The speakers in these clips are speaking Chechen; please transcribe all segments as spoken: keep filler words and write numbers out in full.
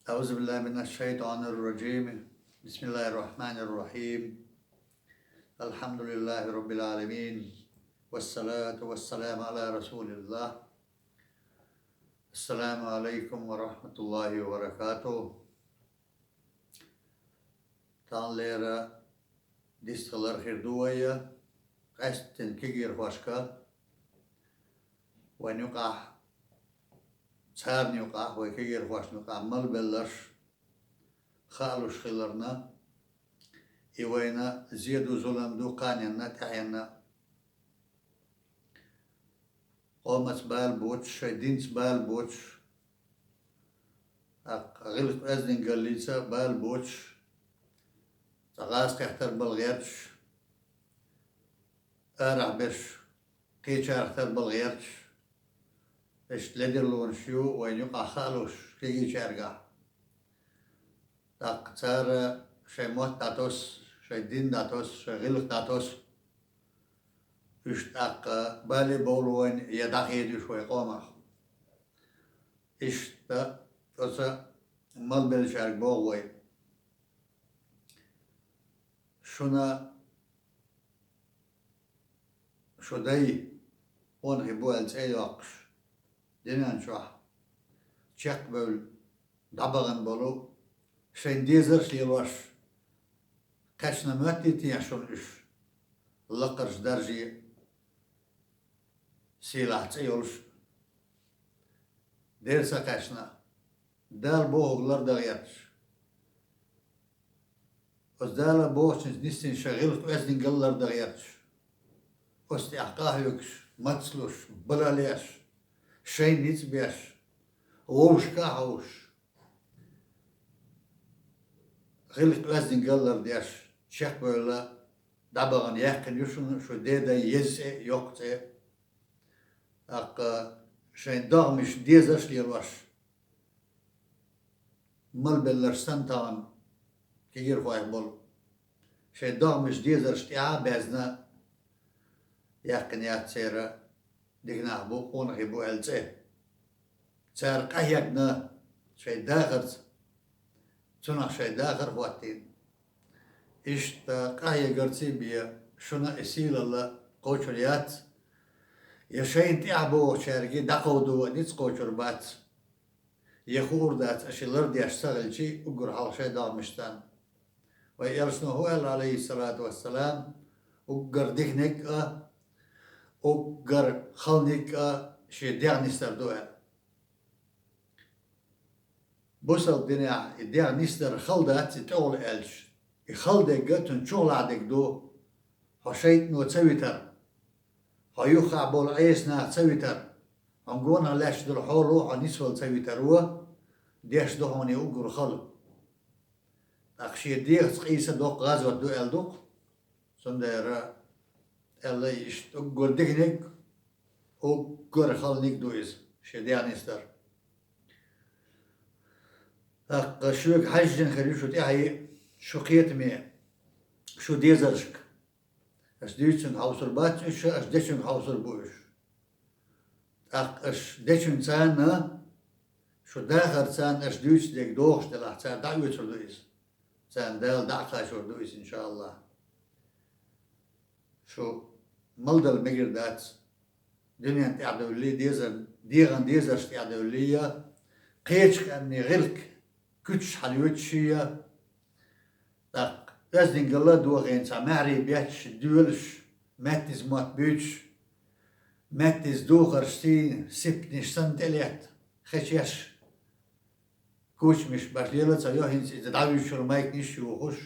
أعوذ بالله من الشيطان الرجيم. بسم الله الرحمن الرحيم. الحمد لله رب العالمين. والصلاة والسلام على رسول الله. السلام عليكم ورحمة الله وبركاته. Таханлера дистхилар хир ду вай, къаьсттина кегийрхошка, вайн юкъахь, царна юкъахь, вай кегийрхошна юкъахь малбелларш хаалуш хиларна, и вайна зе ду, зулам ду кханенна, тӀаьхьенна. Къомаца бала боцуш, шайн динца бала боцуш, тӀаккха гӀиллакх-оьздангаллица бала боцуш, цкъа гӀазкхетар бала гӀерташ, арахь берш кхечарах тар бала гӀерташ, иштта ледарлонаш ю вайн юкъахь хаалуш кегийчаьргахь. ТӀаккха цара шайн мотт дӀатосу, шайн дин дӀатосу, шайн гӀиллакх дӀатосу. Уьш тӀаккха бале бовлу вайна я дӀахеда уьш вай къомах. Иштта оцу малбеллачаьрга боху вай: шуна шу дай, къонахий бу аьлла цӀе йоккхуш, дуьнен чохь чекхбевлла дӀабахана болу, шайн дезарш а лелош, кхаьчна моьттий те шуна уьш, лакхарчу дарже, сийлахь цӀе йолуш? Дера ца кхаьчна, Дала бохург лардан гӀерташ, оцу Дала бохучуьнца нисдина шайн гӀиллакх-оьздангалла лардан гӀерташ, оцу тӀехь къахьоьгуш, мацлуш, балалеш, шайн ницкъ беш, вовшашка а хьовсуш, гӀиллакх-оьздангалла лардеш, чекхбевлла, дӀабахана яьккхина ю шуна шу дай еза цӀе а, йоккха цӀе а. ТӀаккха шайн догӀмаш, дезарш а лелош, малбелларш санна тахана кегийрхойх болу, шайн догӀмаш, дезарш тӀаьхьа а баьзна, яьккхина яц церан дика нах бу, къонахий бу аьлла цӀе. Цара къахьегна шайн дахарца, цунах шайн дахар а хӀоттийна. Иштта къахьегарций бен шуна и сийлалла кхочур яц, я шайна тӀаьхьа богӀучаьрга дӀакховдо а ницкъ кхочур бац, я хуур дац аша лардеш ца хилчий уггар хьалха шайн догӀмашца. Вайн элчано хӀун аьлла, Ӏалайхиссалату вассалам: «Уггар диканиг а, уггар халаниг а шен дегӀ нисдар ду», – аьлла. Бусалба динехь и дегӀ нисдар хала дац, и тӀехула аьлча, и хала дерг а цуьнан чухула дерг ду: хьо шайтӀано ца витар, хьо юххехь болу Ӏеса нах ца витар, хьуна гонах лаьтташ долу хьоло хьо нисвала ца витаро деш ду хьуна и уггар хала. ТӀаккха шен дегӀаца къийса доккха гӀазот ду аьлла ду-кх. Цундела аьлла иштта: уггар диканиг, уггар халаниг ду иза, шен дегӀ нисдар. ТӀаккха шуьга хьаьжжина хир ю шу тӀаьхье, шу кхетаме, шу дезаршка. Аша дуьйцунга хьовсур бац уьш, аша дечунга хьовсур бу уьш. ТӀаккха аша дечуьнга царна, шу дахарца царна аша дуьйцу дерг догӀуш делахь, цара дӀаоьцур ду иза. Царна Дала дӀа а кхачор ду иза, иншааллахь. Шу малдала мегар дац, дуьнен тӀехь девллий, дезар, дегӀан дезарш тӀехь девллий, я кхечу къаьмнийн гӀиллакх куьчаш хьалоьцуш я, тӀаккха оьздангалла а дохийна, цхьа маьхьарий бетташ, доьлуш, маьттаза мотт буьйцуш, маьттаза духарш, сий-сипаташ санна тӀелетта, хечеш, кучамаш баш лела а ца йо, хӀинца иза дӀавуьйцуш йолу майканаш а йохуш,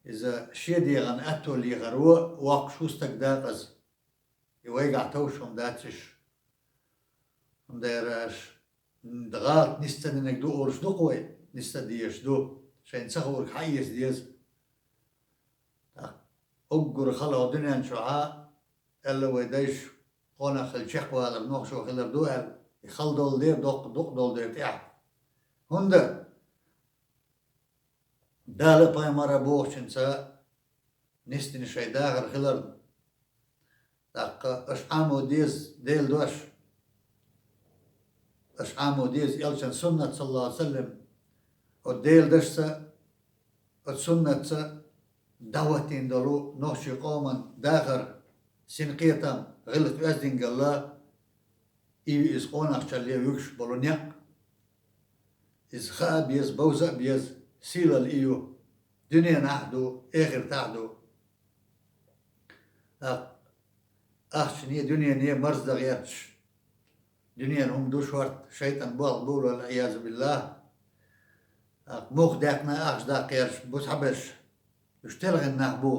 иза шен дегӀан атто лехаро воккхуш ву стаг дакъаза. И вайгахь товш хӀума дац уьш. ХӀунда аьлча аша гӀалат нисдинарг ду олуш ду-кх вай, нисдан дезаш ду, шайна ца хуург хьаэца деза. ТӀаккха уггар хала хӀокху дуьнен чохь а, аьлла вай дайша, къонах хилла чекхвалар, нохчо хилар ду аьлла, и хала долу дера доккха дукъ долу дера тӀехь. ХӀунда? Дала пайхамара бохучуьнца нисдина шайн дахар хиларна. ТӀаккха аша Ӏамо деза Делан дош. аша Ӏамо деза элчан суннат, саллаллаху алейхи ва саллям, оцу Делан дашца, оцу суннатца дӀахӀоттийна долу нохчийн къоман дахар, синкхетам, гӀиллакх-оьздангалла, и ю иза къонахчалле вуьгуш болу некъ. Иза хаа беза, бовза а беза, сийлалла и ю. Дуьненахь а ду, эхартахь а ду. ТӀаккха ахчане, дуьнене марздан гӀерташ, дуьненан хӀума ду шорта, шайтӀан болх бу, вал-Ӏиязу биллахӀ. ТӀаккха муха даьккхина ахча даккха гӀерташ бу цхьаберш, уьш телхина нах бу.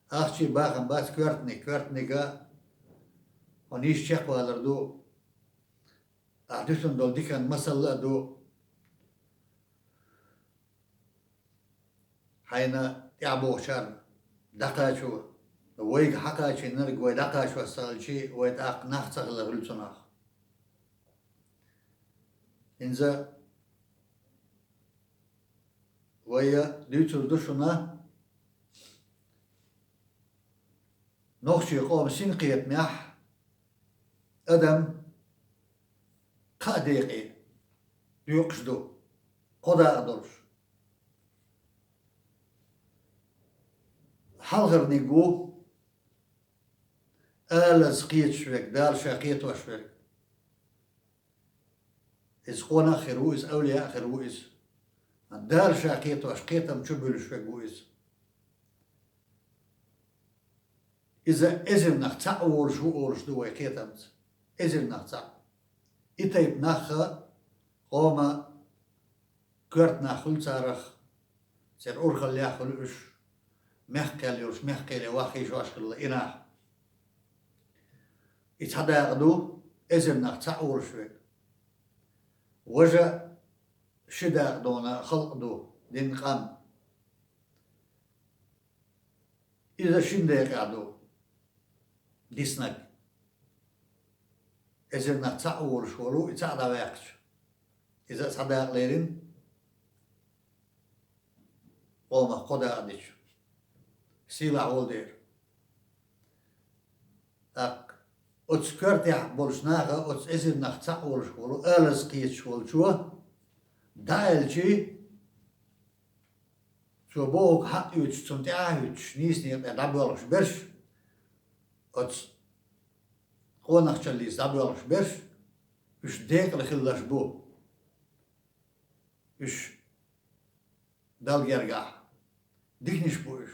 Ахчий бахам бац коьртаниг, коьртаниг а хьо нийса чекхвалар ду. Ахь дуьсун долу дикан масалла а ду. Хьайна тӀаьхьабогӀучарна дӀакхачо, вайга хьакхачийнарг вай дӀакхачош ца хилчи, вай тӀаккха нах ца хилар хуьлу цунах. ХӀинца вай дуьйцур ду шуна, нохчийн къоман синкхетамехь адам кхаа декъе доькъуш ду, кхо дакъа долуш. Хьалхарниг ву алаза кхеташ верг, Дала ша кхетош верг. Иза къонах а хир ву иза, авлия а хир ву иза. Дала ша кхетош, кхетам чу буьллуш верг ву иза. Иза эзарнах цхьаъ волуш ву олуш ду вай кхетамца. Эзарнах цхьаъ. И тайпа нах а къоман коьрта нах хуьлу царах, церан урхаллехь а хуьлу уьш, мехкаьлла йолуш, мехкаьлле ваххийшош хилла и нах. И цхьа дакъа ду, эзарнах цхьаъ волуш верг. Важа ши дакъа долу халкъ ду, динан къам. Иза шина декъехь ду диснарг. Эзарнах цхьаъ волуш волу и цхьаъ дӀаваьккхича, иза а цхьа дакъа лерина, къомах кхо дакъа дича, сийлахь волу дера. ТӀаккха оцу коьртехь болчу наха, оцу эзарнах цхьаъ волуш волу, алаза кхеташ волчо дӀааьлчи, цо бохург хьаъ оьцуш, цунна тӀаьхьа а хӀуьттуш, нийсонна тӀе дӀабоьлхуш берш, оцу къонахчаллица дӀабоьлхуш берш, уьш декъала хилларш бу. Уьш Далла гергахь диканаш бу уьш.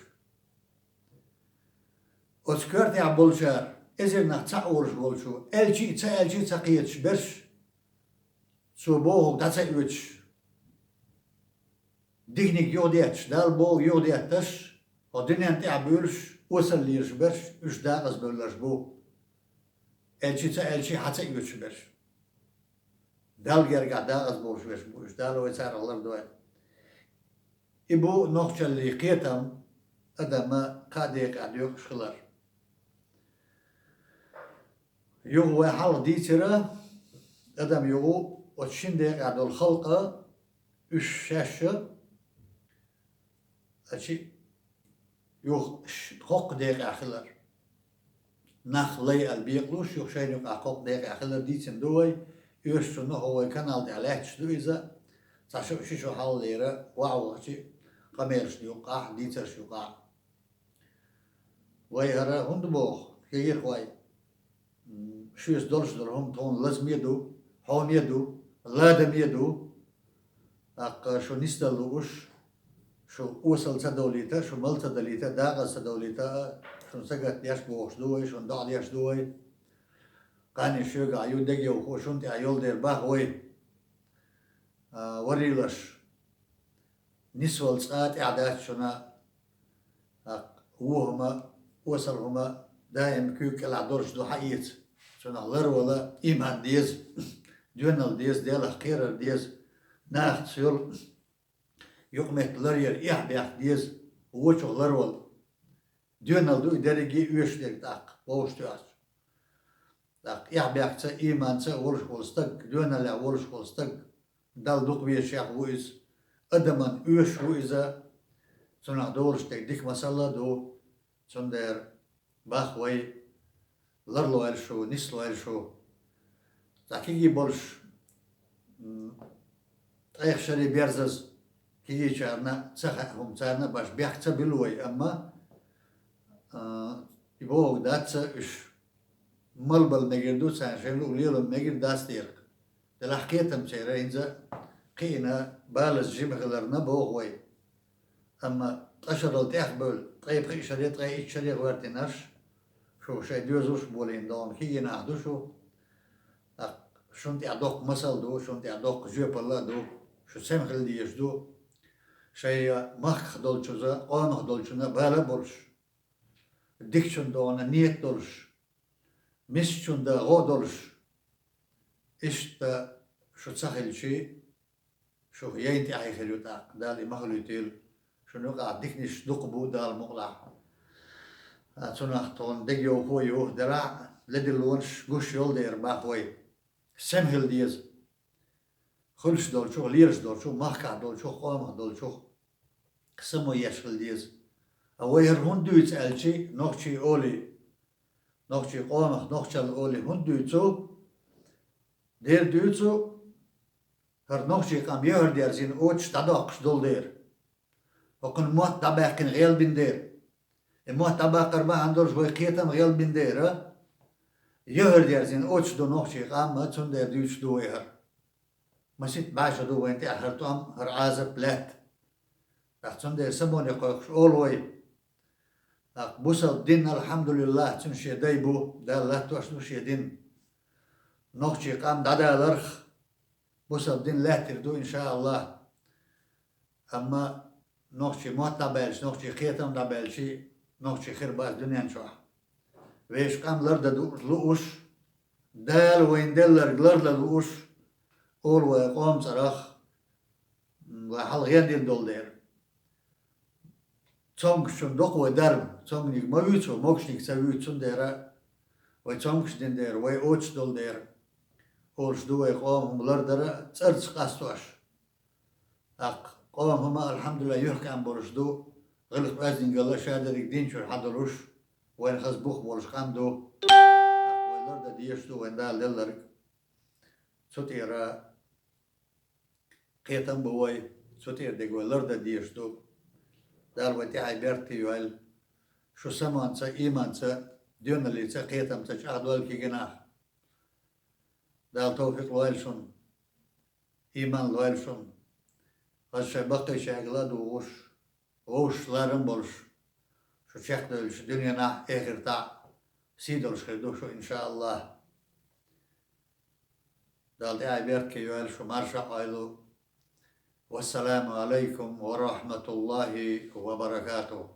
Оцу коьртехь болчара, эзарнах цхьаъ волуш волчо, аьлчи а, ца аьлчи а ца кхеташ берш, цо бохург дӀа ца оьцуш, диканиг юхадетташ, Далла бохург юхадетташ, хӀокху дуьненна тӀаьхьа буьйлуш, осалла лелаш берш, уьш декъаза бевлларш бу. Аьлчи а, ца аьлчи а хьа ца оьцуш берш. Далла гергахь декъаза болуш берш бу уьш, Дала вай царах лардойла. И бу нохчаллин кхетам, адама кхаа декъехь доькъуш хилар. Юха вай хьалха дийцира, адам юха оцу шина декъехь долу халкъ, уьш шаьш а, ачи, юха ш-, хӀокху декъехь хилар. Нах лай аьлла бекъалуш, юха шайна юкъахь хӀокху декъехь хилар дийцина ду вай. Оьшучунна хӀо вай канал тӀехь лаьтташ ду иза. Цхьа шо, ши шо хьалхалера, ваха вахчи къамелашна юкъахь, дийцаршна юкъахь. Вай хӀара хӀунда боху, кегийрхой? М, шуьца долуш долу хӀума тхуна лазаме ду, хьоме ду, ладаме ду. ТӀаккха шу нисдала лууш, шу осал ца довлийта, шу мал ца далийта, декъаза ца довлийта, шуна сагатдеш бохуш ду вай, шуна доӀа деш ду вай. Кхане шуьгахь ю дегайовхо, шуна тӀехь йолу дера баха вай. А, варийлаш, нисвала цкъа а тӀехь дац шуна, тӀаккха вон хӀума, осал хӀума даим куьйга кӀелахь долуш ду хьаэца. Цунах ларвала иман деза, доьналла деза, Делах кхерар деза, нахаца йолу юкъаметтиг ларъяр, эхь-бехк деза, вочух ларвала. Доьналла ду и дерриге а оьшуш дерг тӀаккха, вовшахтоьхча. ТӀаккха эхь-бехкца, иманца а волуш волу стаг, доьналлехь волуш волу стаг, Далла дукха везачех ву иза, адаман оьшуш ву иза, цунах долуш дерг дика масалла а ду, цундела бах вай, ларлойла шу, нислойла шу. Ткъа кегий болуш, м, ткъех шаре берзаза, кегийчарна ца хаьа хӀума царна а баш бехк ца билла вай, амма, а, и бохург дац уьш. Малбала мегар ду царна, шайна луъу лелам мегар дац дера. Делахь кхетам церан хӀинца кхиъна балаза жима хиларна боху вай. Амма ткъа шарал тӀехбевлла, ткъе пхи шаре, ткъе итт шаре гӀоьртинарш, шу шайн доьзалш болийна догӀу кегий нах ду шу. ТӀаккха шуна тӀехь доккха масал ду, шуна тӀехь доккха жоьпалла а ду, шу сема хила дезаш ду. Шайн махках долчунна, къомах долчунна бала а болуш, дикачунна догӀу нийят долуш, мискачунна гӀо долуш, иштта шу ца хилчи, шух яйна тӀаьхье хир ю тӀаккха. Дала и ма хуьлуьйтийла. Шуна юкъахь диканаш дукха бу Дала мукъалахь. А, цунах тхуна дегайовхо а ю, делахь а ледарлонаш гуш йолу дера боху вай. Сема хила деза. Хуьлуш долчух, лелаш долчух, махкахь долчух, къомах долчух само еш хила деза. А вай хӀара хӀунда дуьйцу аьлчи, нохчий олий, нохчий къомах, нохчалла олий хӀунда дуьйцу? Дера дуьйцу, хӀара нохчий къам юьхьар дерзийна оцуш дӀадоккхуш долу дера. ХӀокхуьнан мотт дӀабаьккхина гӀелбина дера. И мотт дӀабаккхар бахьана долуш вай кхетам гӀелбина дера. Юьхьар дерзийна оцуш ду нохчий къам, цундела дуьйцуш ду вай хӀара. Масийтта бӀе шо ду вайна тӀехь хӀара тӀом, хӀара Ӏазап лаьтта. ТӀаккха цундела самане кхойкхуш олу вай. ТӀаккха бусалба дин, алхьамдулиллахӀ, цуьнан шен дай бу, Дала латтош ду шен дин. Нохчий къам дӀадаларх, бусалба дин лаьттар ду, иншааллахӀ. Амма нохчий мотт дӀабаьлча, нохчий кхетам дӀабаьлчи, нохчий хир бац дуьнен чохь. Вешан къам лардан ду-, лууш, Дала вайна делларг лардан лууш, олу вай къоман цӀарах, м, вай хьалха гӀен дина долу дера. Цомгушчун доккху вай дарба, цомгуниг ма вуьйцу вай, могушниг ца вуьйцу, цундела вай цомгуш дина дера, вай оцуш долу дера. Олуш ду вай къоман хӀума лардара цӀарца къастош. ТӀаккха къоман хӀума, алхьамдулиллахӀ, юьхькӀам болуш ду, гӀиллакх-оьздангалла шадерриг дин чуьра хьадолуш, вайна хаза бух болуш къам ду. ТӀаккха вай лардан дезаш ду вайна Дала делларг. Цу тӀера кхетам бу вай, цу тӀера дерг вай лардан дезаш ду. Дала вай тӀаьхье беркате йойла. Шу самонца, ийманца, доьналлица, кхетамца чӀагӀдойла кегий нах. Дала тавфикъ лойла шуна, ийман лойла шуна. Хаза шайн баккхийчаьргала а дугӀуш, вовшашка ларам а болуш, шу чекхдевлча дуьненахь а, эхартахь а сий долуш хир ду шу, иншааллахӀ. Дала тӀаьхье беркате йойла шу, марша Ӏойла. Вассаламу Ӏалайкум ва рахьматуллахӀи ва баракатухӀ.